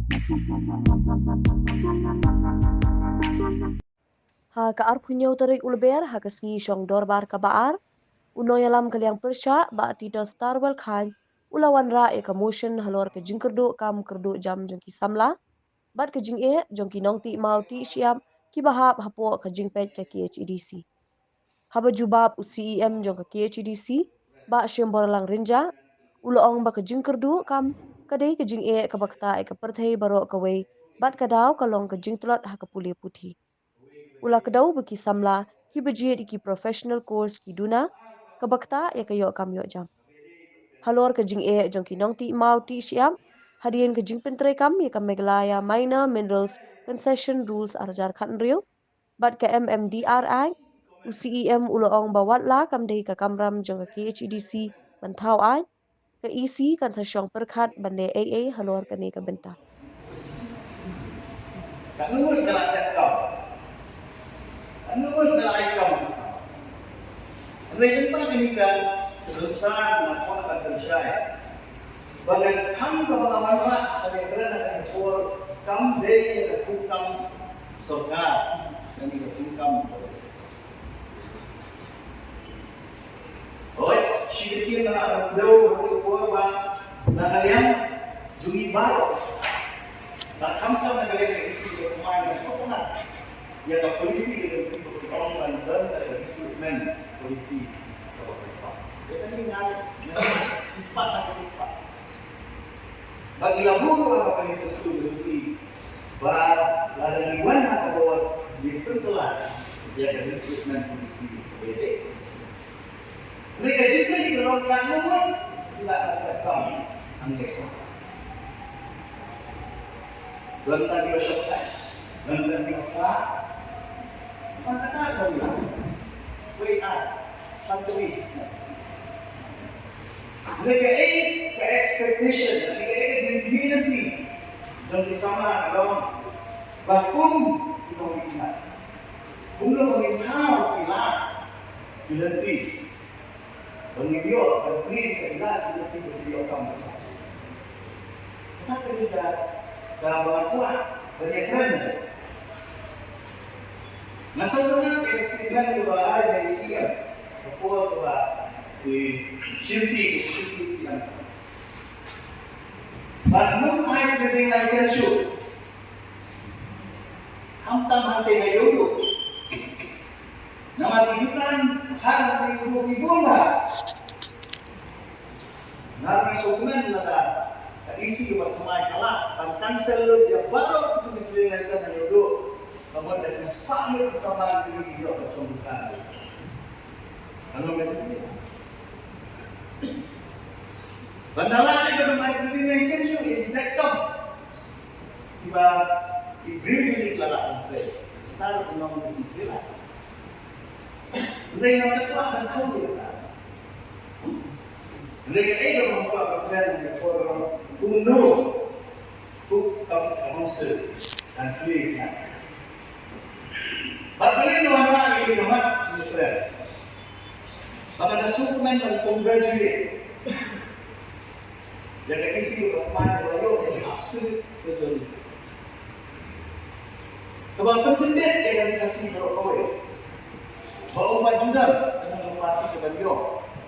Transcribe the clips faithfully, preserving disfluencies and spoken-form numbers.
Ha ka arphew hynñiew tarik u Lber, ha ka sngi shong dorbar kaba ar, u nongïalam ka liang pyrshah Bah Titus Tarwell Chyne u la wanrah ïa ka motion halor ka jingkyrduh kam kyrduh jam jong ki samla bad ka jingeh jong ki nongtih maw tih shyiap kiba hap hapoh ka jingpeit ka K H A D C. Haba jubab u C E M jong ka K H A D C, Bah Shemborlang Rynjah, u la ong ba ka jingkyrduh kam ka dei ka jingeh kaba ktah ïa ka pyrthei baroh kawei bad ka daw ka long ka jingtlot ha ka pule puthi. U la kdew ba ki samla kiba jied ïa ki professional course ki duna kaba ktah ïa ka ïoh kam ïoh jam. Halor ka jingeh jong ki nongtih maw tih shyiap hadien ka jingpyntreikam ïa ka Meghalaya Minor Minerals Concession Rules ar hajar khathynriew bad ka M M D R Act, u C E M u la ong ba wat la kam dei ka kamram jong ka K H A D C ban thaw aiñ, ka E C kan sa shong pyrkhat ban leh ei ei halor kane ka bynta. Ka ngut ka la tek kam. Ka ngut ka la ai kam. Hynrei lem bad kane ka, ka don sa nga kwah ban pynshai ba ka kam kaba nga wanrah kane ka por kam dei ka kam sorkar, kane ka kam. Hooid, shi kyntien nga la kdew ha ka por ba na ka liang jong ngi baroh. Ba khamtam na ka liang ka issue ka kumne na sngewtynnat ïa ka policy ka jong ngi ba ka ong ban don ka recruitment policy kaba kyrpang. Ïa kane nga, nga, shispah na shispah. Ba ngi la buh ha ka manifesto jong ngi ba lada ngi wan ha ka bor ngin pynkylla ïa ka recruitment policy. Hynrei ka jingkylli ka long katno ngut ki la ïa ka kam hangne. Don tang kiba shongkai, don tang kiba phla. Tang kata ka long. Wei ai. Something is not. Hynrei kaei ka expectation, hynrei kaei ka jingkylli jong ki samla ka long ba kum ki nongmihkhmat, kumno ba ngin thaw ki lad ki lynti ba ngin ïoh, ba ngin ïoh ki lad ki lynti ba ngin ïoh kam. Kata ka dei ka, kaba nga kwah ban ïakren. Nga sngewtynnat ïa ka statement kaba ai na i C M, ka por kaba i Shilpi, Shilpi C M. Bad ym ai trading license shuh. Khamtam hangtei ha Ïewduh. Namar ki dukan ha Ïewduh ki bun bha. Nga ruh nga sngewkmen lada ka E C kaba thymmai ka lah ban cancel lut ïa baroh ki trading license ha Ïewduh. Ka mut da ki spah ngut ki samla ki ïoh ka shong dukan. Ka long ka jingkylli. Ban da lah ïa ka trading license shuh ïa ki jait kam. Kiba ki briew ki la lah ban trei. Kata ruh ka long ka jingkylli. Hynrei nga kwah ban kdew ïa kata. Hynrei kaei kaba nga kwah ban kren ïa ka por kumno ka council kan plie ïa kata. Bad balei nga wanrah ïa kane ka mat, sngewthuh. Ba nga da sngewkmen ban congratulate ïa ka E C kaba thymmai kaba la ïoh ïa ka absolute majority. Kaba pynkyndit ïa ka Khasi baroh kawei. Ba ym pat juda, ka long ka party kaba ïoh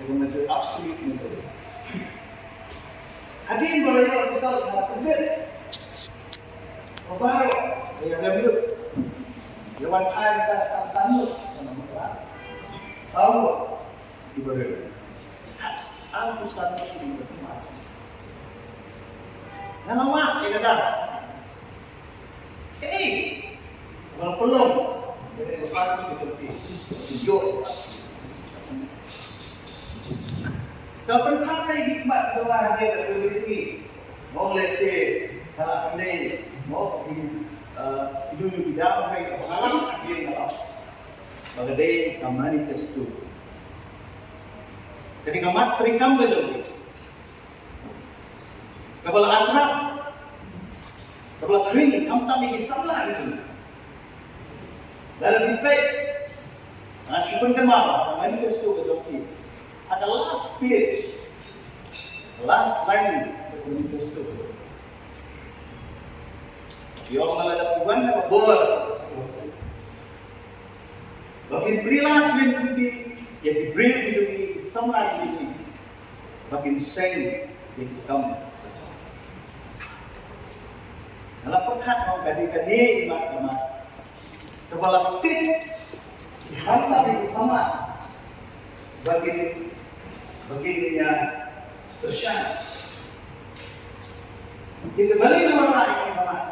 ïa ka major-, absolute majority. Hadien ba la ïoh result kaba kyndit, baroh ïa rem lut. Ïa wan phai mynta san san lut. Saw lut. Kiba rem. Has, has tu san lut kiba rem. Nga la wad ïa ka dang. Kaei kaba pynlong ïa ka party ka jong phi? Ïoh. Ka pynkham ïa ki khmat jong nga ha ka jong phi. Mo, lehse ka la pyndei, mo, ki, eh, ki dei ki dang pynlong ka pynlong ïa ka. Ba ka dei ka manifesto. Ka dei ka mat treikam ka jong phi. Kaba la atrap, kaba la khring, khamtam ïa ki samla ki. Lada phi peit, nga shu pynkynmaw, manifesto ka jong phi. Ha ka last page, last line ka manifesto. Ïoh ma lada phi wan na ka bor, ba kin plie lad lynti ïa ki briew ki jong ngi, ki samla ki jong ngi, ba kin seng ïa ki kam. Nga la pyrkhat ong kane kane i mat ka mat, kaba la tip hangta ki samla ba kin, ba kin ïa kyrshan. Te balei nga wanrah ïa kane ka mat?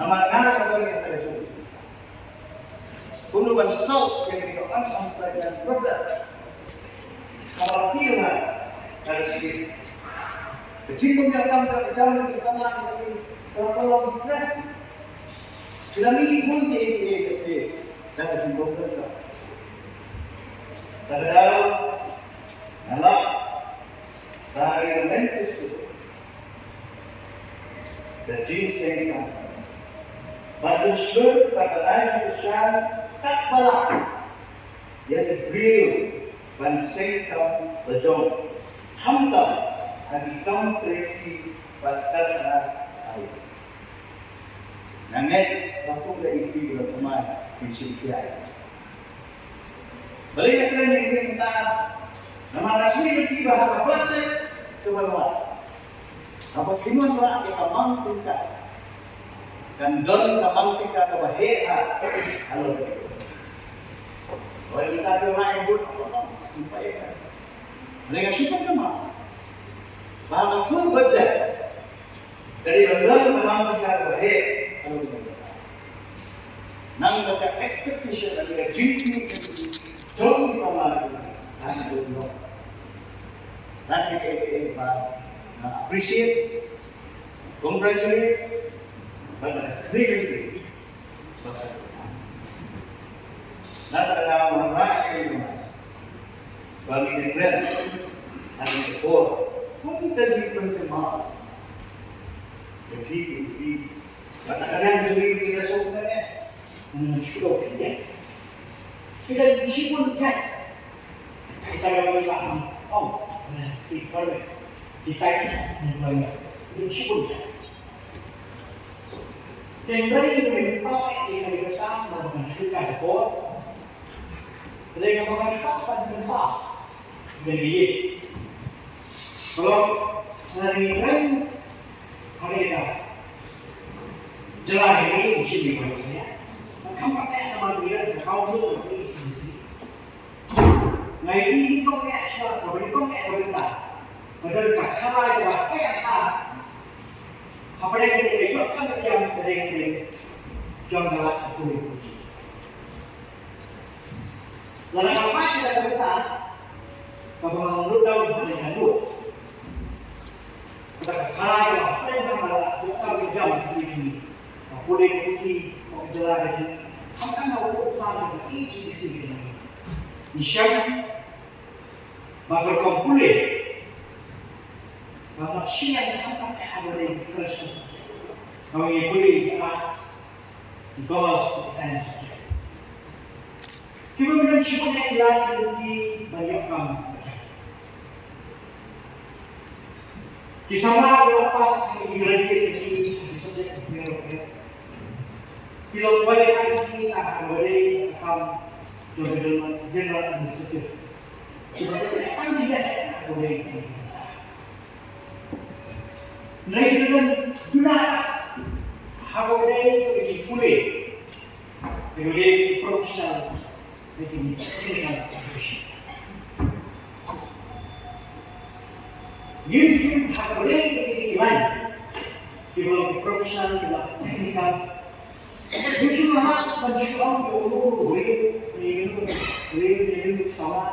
Namar nga ruh nga don ïa kata ka jingkyrmen. Kumno ban solve ïa kane ka onconquered problem kaba la kiew ha ka state. Ka jingbym ïa kam ka jam ka samla ka, ka long depressed. Ki la mih bun ki, ki, ki, ki, da ka jingbym ïa kam. Te ka daw nga la, da ka manifesto ka jingseng kam. Ban pynshlur, ban ai jingkyrshan katba lah ïa ki briew ban seng kam la jong, khamtam ha ki kam trei kti bad karkhana. Nga ngeit ba kum ka E C ba la thymmai kin shim khia. Balei nga kren ïa kane mynta? Namar nga kren ïa kane ba ha ka budget kaba la wan, haba kin wanrah ïa ka mang tyngka, kan don ka mang tyngka kaba heh ha halor. Hooid, mynta ki wanrah ïa ka vote, balei nga shu pynthame ba ha ka full budget ka dei ban don ka mang tyngka kaba heh. Nang ba ka expectation lane ka jingkyrmen jong ki samla, nang ba don. Nang ka, ka, ka, ba nga appreciate, congratulate, ba nga appreciate. Nangta ka daw nga wanrah ïa kane ka mat ba ngin ïakren ha kane ka por kum ka jingpynthame ïa phi, phi, phi. Bad ka dang jingim ka suk ne. Ngan shu pynthame ïa phi. Phi dang shu pynthame ïa phi. Sa ka wan la ong, ong, ki kor, ki tai, ki kor, ki shibun. Tynrai ki mynta ki mynta ba kan shu ka por. Tynrai ka ba kan shu ka mynta. Ngi ye. Kalau ngi ren hari ka. Jela ni ni sini ba ni. Kan ka ka ma ni ka kau tu ni sini. Nga ïohi nyngkong eh shuwa, kaba nyngkong eh kaba mynta. Ba don ka khalai kaba eh ka. Hapdeng kane ka ïoh ka jam hapdeng hapdeng jong ka lad ka pule. Lada nga peit sha kaba mynta, kaba nga lut down hapdeng ka lut. Kata ka khalai kaba hapdeng ka lad ka jong ka jam hapdeng kane. Ka pule ka puthi, ka jylla ka jylla. Khamtam na u usan ka A G D C ka jylla. Ngi shem ba ka rukom pule ba mut shisha khamtam eh ha kawei ka commercial subject. Kawei ka pule ka arts, ka commerce, ka science subject. Kiba mynta shibun eh ki lad ki lynti ban ïoh kam. Ki samla kiba la pass ki graduate ki, ki subject ki, ki long qualified ki ha kaba dei ka kam jong ka general, general administrative. Kiba dei ka kam jong ka general administrative. Hynrei ki don duna ha kaba dei ka jingpule. Ki dei professional, ki dei technical education. Ngim shym ha ka dei ki dei line, ki dei professional, ki dei technical. Ngim shym ha ban shu ong ki ulu, ulu, ulu, ulu, ulu, sama,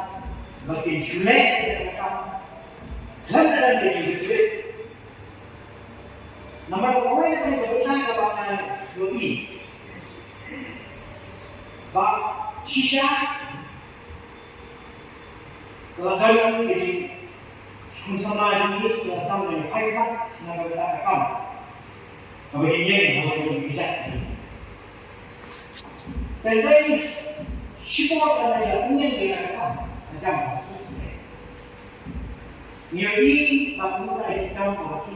ba kin shu leh ïa ka kam. Lem da ki dei ki dei. Namar kawei na ka bynta kaba nga ïohi ba shisha ka la don ka jingkhun samla jong ngi, ka la sam ka jingphai phai na ka bynta ka kam kaba dei ïeng ha la ka jong ka jait. Tang dei shipor ka la ïeng ka kam ka jam. Ngi ïohi ba kumta ka jingkam kaba ki.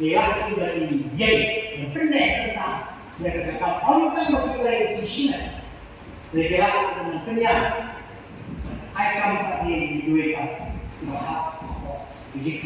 Ïa ki ba ki ïeng, ïa pynleh pynsan ïa kata ka kam, ym tang ba ki trei ki shisha. Ïa ki la ki pynïaid, ai kam ka ïa ki dei ka ba ha ki.